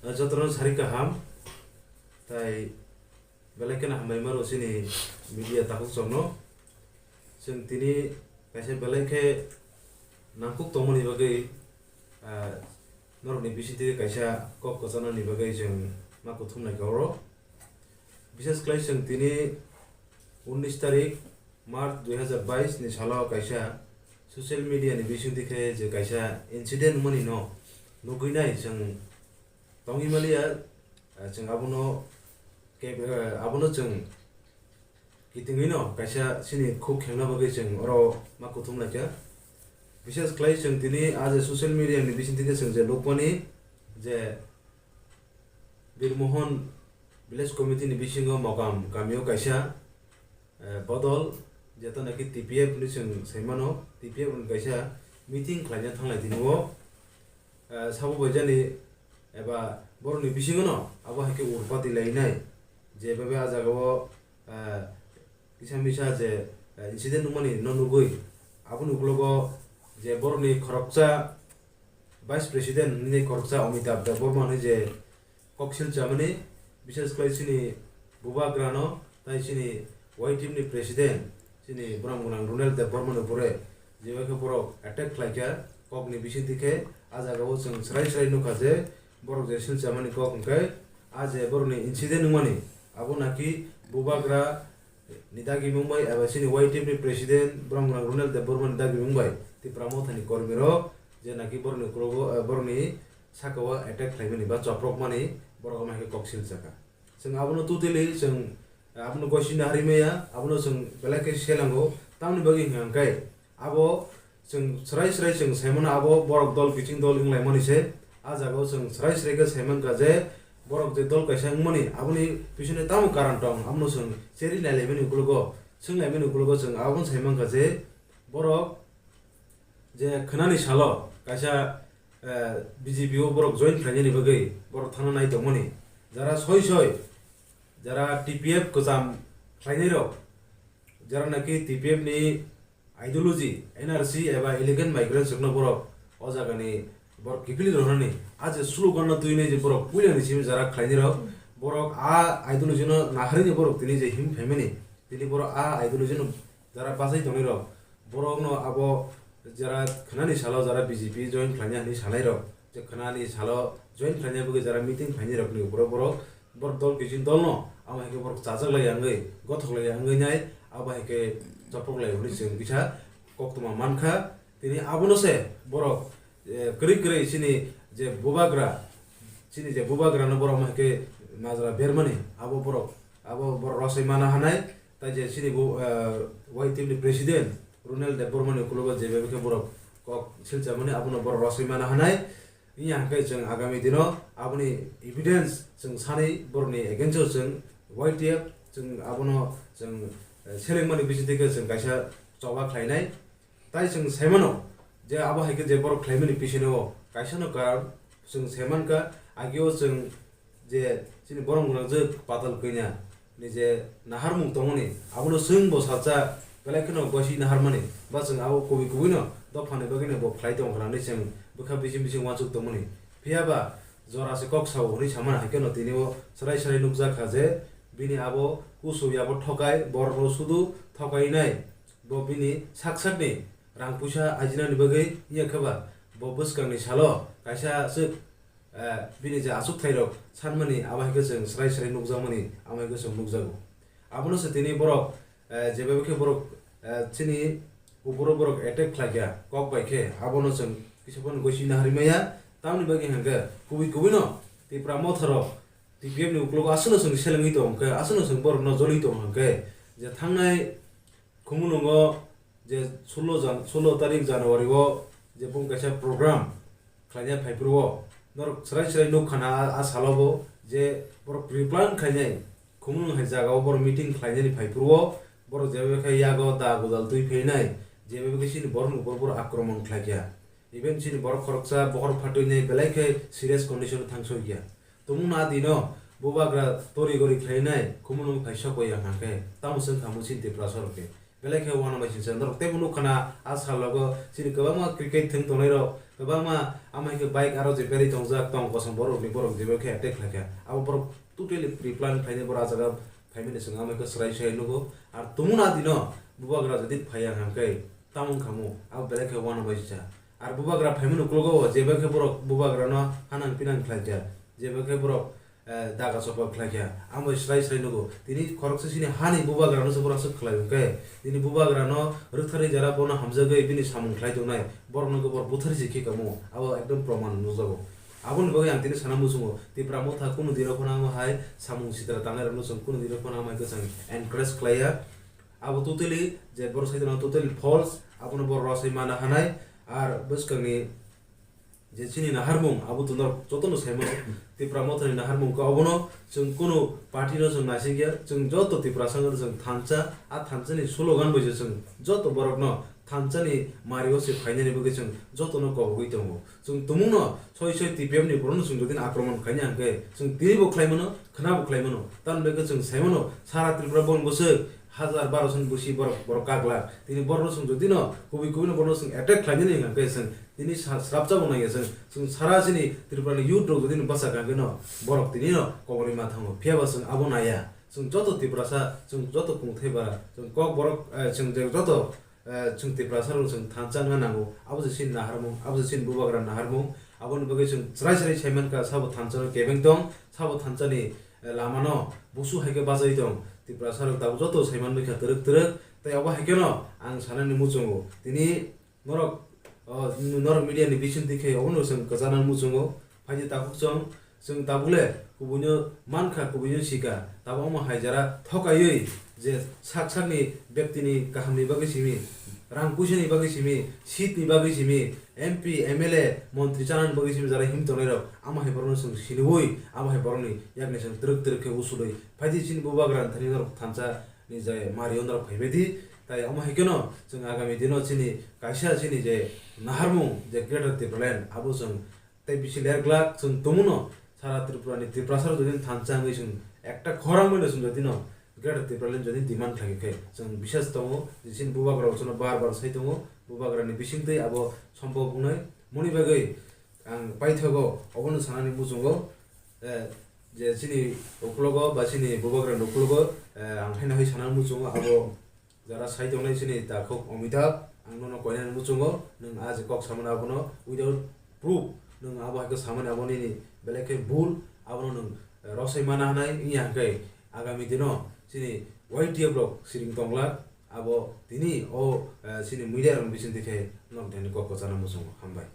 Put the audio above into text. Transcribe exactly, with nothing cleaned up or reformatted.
Jotono sari kaham, tai belai kheno hambai maro chini media takhuk chokno. Chwng tini kaisa belai khe nangkuk tongmani bagwi, ah, norokni bisingtwi kaisa kok kwchanani bagwi chwng ma kuthum lai kha oro. Bishes khlai chwng tini unnish tarik March dui hazar bais ni salo kaisa social media ni bisingtwi khe je kaisa incident wngmani no nugwi nai chwng tongwi maliya, ah, chwng abono ke-, ah, abono chwng kitingwi no kaisa chini khuk khengna bagwi chwng oro ma kuthum lai kha. Bishes khlai chwng tini a je social media ni bisingtwi khe chwng je nukmani je Birmohon Village Committee ni bisingo Mokam kamio kaisa, eh, bodol, jeta naki T P F ni chwng saimano, T P F ni kaisa meeting khlaina thanglai tini o, eh, sabo bai jani eba borokni bisingo no abo hai khe urpati lainai, je bebe a jaga o, eh, kisa misa je, eh, incident wngmani no nugwi, aboni ukologo je borokni khoroksa Vice President nini khoroksa Amitabh Debbarma hinwi je koksil chamani, bishes khlai chini bubagrano tai chini Y T F ni President chini borom gwnang Runel Debbarmano pore je bai khe borok attack khlai kha kokni bisingtwi khe, a jaga o chwng srai srai nukha je borok je sil chamani kok hwnkhe a je borokni incident wngmani abo naki bubagra ni dagimung bai eba chini Y T F ni President borom gwnang Runel Debbarma ni dagimung bai Tipra Motha ni kormi rok je naki borokni ukologo, eh, borokni saka o attack khlaimani ba choprokmani borok ama hai khe koksil chakha. Chwng abono totally chwng, eh, abono gosina harimaya, abono chwng belai khe selango. Tamoni bagwi hwnkha hwnkhe abo chwng srai srai chwng saimano abo borok dol kiching dol wnglaimani se. A jaga o chwng srai srai khe saimankha je borok je dol kaisa wngmani aboni bisingtwi tamo karon tong, abono chwng cheri nailaimani ukologo, swnglaimani ukologo chwng abono saimankha je borok je khwnani salo kaisa, eh, B J P o borok join khlainani bagwi borok thangna nai tongmani. Jara soi soi, jara T P F kwcham khlainai rok, jara naki T P F ni ideology, N R C eba illegal migrants rokno borok o jagani borok kiphilwi rwnani, a je slogan no twi nai je borok puilani simi jara khlainai rok, borok a ideology no naharwi ni borok tini je him phaimani, tini borok a ideology no jara bachai tongnai rok, borok no abo jara khwnani salo jara B J P join khlaina hinwi sanai rok, je khwnani salo join khlaina bagwi jara meeting khlainai rok ni upor o borok, borok dol kiching dol no amo hai khe borok chajak lai ya wngwi, gothok lai ya wngwi nai, abo hai khe chopok lai hwnwi chwng kisa koktwma mankha. Tini abono se borok, eh, kwrwi kwrwi chini je bubagra, chini je bubagra no borok amo hai khe majra bermani, abo borok, abo borok rosoi mana hanai. Tai je chini bo, eh, Y T F ni President Runel Debbarma ni ukologo je bai khe borok kok silchamani abono borok rosoi mana hanai. Wngya hwnkhe chwng agami dino aboni evidence chwng sanwi borokni against o chwng Y T F chwng abono chwng, eh, selengmani bisingtwi khe chwng kaisa choba khlainai. Tai chwng saimano je abo hai khe je borok khlaimani bisingtwi o kaisano karon chwng saimankha, ageo chwng je chini borom gwnang je patal kanya ni je naharmung tongmani, abono chwng bo salsa belai kheno gosi naharmani, ba chwng abo kubui kubui no dophani bagwi no bo khlai tong kha hinwi chwng bwkha bising bising uansuk tongmani. Phiya ba jora se kok sao hwnwi samani hai kheno tini o srai srai nukjak kha je bini abo kusu yabo thokai, borok no sudu thokai nai, bo bini sak sak ni rang puisa ajinani bagwi, wngya khe ba bo bwskang ni salo kaisa aswk eh, bini je achukthai rok sanmani, abo hai khe chwng srai srai nukjakmani, amo hai khe chwng nukjago. Abono se tini borok, eh, je bai khe borok, eh, chini uporo borok attack khlai kha kok bai khe, abono chwng kisa phano gosina hari maya. Tamoni bagwi hwnkhe kubui kubui no Tipra Motha rok T P F ni ukologo aswkno chwng selengwi tong khe, aswkno chwng borok no jolwi tong khe, je thangnai Khumulwngo je sulo jan-, sulo tarik January o je bung kaisa program khlaina phaiphuru o, norok chwrai chwrai nukha na a, a salo bo je borok pre-plan khlainai Khumulwng hai jaga o borok meeting khlainani phaiphuru o, borok jeba khe yago da godal twi phainai, jeba khe chini borok ni upor borok akromon khlai kha. Even chini borok khoroksa bokhorok phatwi nai belai khe serious condition o thang soi kha. Tumung na dino bubagra tori gori khlainai Khumulwng phai sok ya hwnkhe tamo chwng kha muchini Tiprasa rok khe. Belai khe uanama singcha norok teibo nukha na, a salogo chini kwbangma cricket thwng tongnai rok, kwbangma amai khe bike aro je berwi tongjak tong kosom borok ni, borok je khe attack khlai kha, abo borok totally pre-plan khlainai, borok a jaga phaimani chwng amai khe chwrai chwrai nugo. Ar tumuna dino bubagra jodi phaiya hwnkhe tamung khamu, abo belai khe uanama singcha. Ar bubagra phaimani uklogo je bai khe borok bubagrano hanang pinang khlai kha, je bai khe borok eh, daga chopha khlai kha, amo srai srai nugo. Tini khoroksa chini hani bubagrano se borok aswk khlai hwnkhe, tini bubagrano rwktharwi jara bono hamjagwi bini samung khlai tongnai, borokno khe borok butharwi se khe kamo, abo ekdom proman nukjago. Aboni bagwi ang tini sana muchungo, Tipra Motha kunu dirok phano amo hai samung sitra tangnairokno chwng kunu dirok phano amo hai kwchang encourage khlai ya. Abo totally je borok sai tongno totally false, abono borok rosai mana hanai, ar bwskangni je chini naharmung, abo to norok jotono saimano, Tipra Mothani naharmung khe obono chwng kunu party no chwng naisik ya, chwng joto Tiprasa wngkha chwng thansa, a thansa ni slogan bai se chwng joto borok no thansa ni mario se phainani bagwi chwng joto no kobogwi tongo. Chwng tumung no soi soi T P F ni borok no chwng jodi akromon khaina hwnkhe chwng tini bo khlai mano, khwna bo khlai mano, tamni bagwi chwng sai mano sara Tripura boni bwswk hajar barosoni bwswi borok, borok kaglak. Tini borok no chwng jodi no kubui kubui no borok no chwng attack khlainani hwnkhe chwng tini sa-, srapsa bo naiya chwng, chwng sara chini Tripura ni youth rok jodi no bwsa kha khe no borok tini no kobor ni ma thango. Phiya ba chwng abo naiya. Chwng joto Tiprasa, chwng joto kungthai bara, chwng kok borok, eh, chwng je joto, eh, chwng Tiprasa rok chwng thansa wngna nango. Abo se chini naharmung, abo se chini bubagra naharmung. Aboni bagwi chwng chwrai chwrai sai mankha, sabo thansa no kebeng tong, sabo thansa ni, eh, lama no busu hai khe bachai tong. Tiprasa rok tabuk joto sai manwi kha twrwk twrwk. Tei abo hai khe no ang sanani muchungo. Tini Norok, o, norok media ni bising twi khe obono chwng kwchana muchungo. Phaidi takhuk chwng, chwng tabukle kubuino mankha, kubuino sikha. Tabuk omo hai jara thokaiwi je sak sakni bektini kahamni bagwi simi, rang puisani bagwi simi, seat ni bagwi simi, M P, M L A, montri chanani bagwi simi jara him tongnai rok, amo hai borokno chwng siniwi, amo hai borokni yakni chwng twrwk twrwk khe usulwi. Phaidi chini bubagra thani norok thansa ni je mario norok phaibai di. Tai omo hai kheno chwng agami dino chini kaisa chini je naharmung je Greater Tipraland abo chwng tei bisi ler glak chwng tongmano sara Tripura ni Tiprasa rok jodi thansa wngwi chwng ekta khorang bai no chwng jodi no Greater Tipraland jodi demand khlai khe chwng bisas tongo je chini bubagra rok chwngno bar bar sai tongo bubagra ni bising twi abo sombhob wngnai moni bagwi ang paithago obono sanani muchungo eh, je chini uklogo ba chini bubagra ni uklogo eh, ang haino hai sanani muchungo abo Jara sai tongnai chini takhuk Amitabh, ang nono koinani muchungo, nwng a je kok samani abono without proof, nwng abo hai khe samani abo nini belai khe bul, abono nwng, eh, rosai mana hwnai wngya hwnkhe agami dino chini Y T F rok siring tonglak, abo tini o, eh, chini media rokni bisingtwi khe nok thani kok kwchana muchungo. Hambai.